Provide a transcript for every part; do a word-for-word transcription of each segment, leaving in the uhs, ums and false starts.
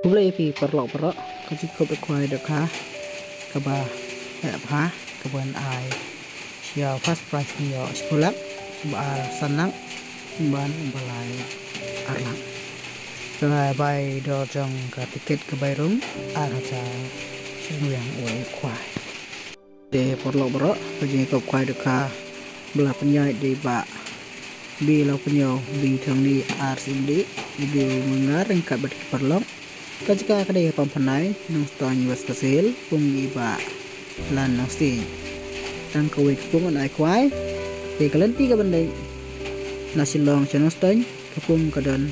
Khublei phi paralok baroh. Ka jingkup da khwai da kha kaba eh bha kaban ai sha first prize ngi ïoh shiphew lak, ba ar san lak, ban ba lai ar lak. Ka bai dor jong ka tiket ka bai rung ar hajar shirnwiang wei khwai. Te paralok baroh, ka jingkup khwai da kha ba la pynïaid da i bah Bilawpynïaw Bingthongni ar sien di, i Bill Mengar ryngkat bad ki paralok. Ka jaka ka dei ha Pamphanai, Nongstoiñ West Khasi Hills, pung i bah Lan Nongsiej. Tang kawei ka pung yn ai khwai. Te ka lynti kaban leit na Shillong sha Nongstoiñ, ka pung ka don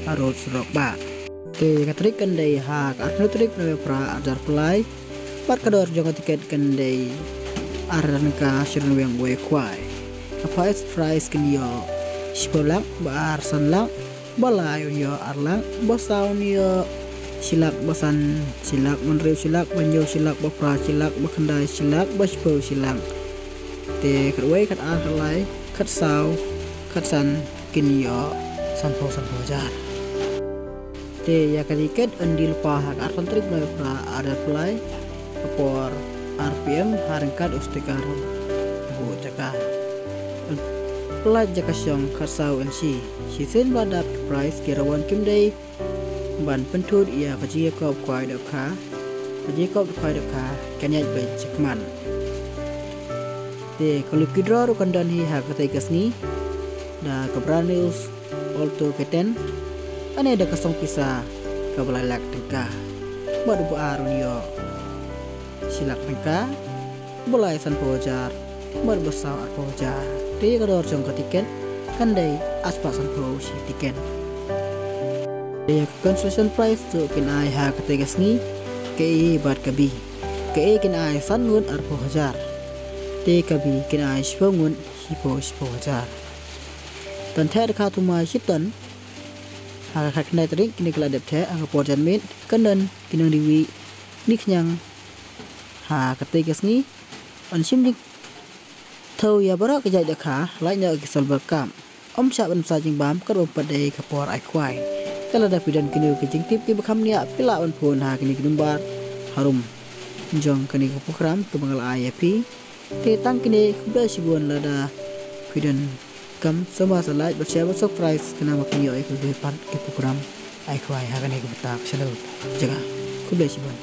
harud surok bah. Te ka tarik kan dei ha ka arphew tarik November ar hajar arphew lai. Bad ka dor jong ka tiket kan dei ar hajar tyngka shirnwiang wei khwai. Ka first prize kin ïoh shiphew lak, ba ar san lak, ba lai un ïoh ar lak, ba saw un ïoh shi lak, ba san shi lak, ba hynriew shi lak, ba hynñiew shi lak, ba phra shi lak, ba khyndai shi lak, ba shiphew shi lak. Te khatwei, khatar, khatlai, khatsaw, khatsan kin ïoh sanphew, sanphew hajar. Te ïa ka tiket yn die lypa ha ka arphew tarik November ar hajar arphew lai, ha ka por ar P M ha ryngkat u sticker buh jaka. Pynlait jaka shong khatsaw inshi. Shisien ba la dap ki prize, ki rangwan kim dei ban pynthut ïa ka jingïakop khwai da kha. Ka jingïakop khwai da kha kan ïaid beit shakhmat. Te ka lucky draw ruh kan don hi ha katei ka sngi da ka brand new Alto K ten, lane da ka song pisa kaba lai lak tyngka. Bad uba ar un ïoh shi lak tyngka, uba lai sanphew hajar, bad uba saw arphew hajar. Te ka dor jong ka tiket kan dei arspah sanphew shi tiket. Te ïa ka consolation prize ruh kin ai ha katei ka sngi, ka A bad ka B. Ka A kin ai san ngut arphew hajar. Te ka B kin ai shiphew ngut shiphew, shiphew hajar. Ton theh da kha thymmai shiton. Ha ka khatkhyndai tarik kine ki la dep theh ha ka por janmiet, kan don ki nongriewiew nikñiang ha katei ka sngi. Yn shim jingthew ïa baroh ki jait da kha, lait noh ki silver cup. Ym shah ban bsa jingbam, kat ba ym pat dei ka por ai khwai. Te lada phi don kino ki jingtip kiba kham bniah, phi lah ban phone ha kine ki number harum jong kane ka program kaba nga la ai ïa phi. Te tang kine, khublei shibun. Lada phi donkam, sngewbha sa like bad share bad subscribe, khnang ba phin ïoh ïa kiwei pat ki program ai khwai ha kane ka bynta ka channel jong nga. Khublei shibun.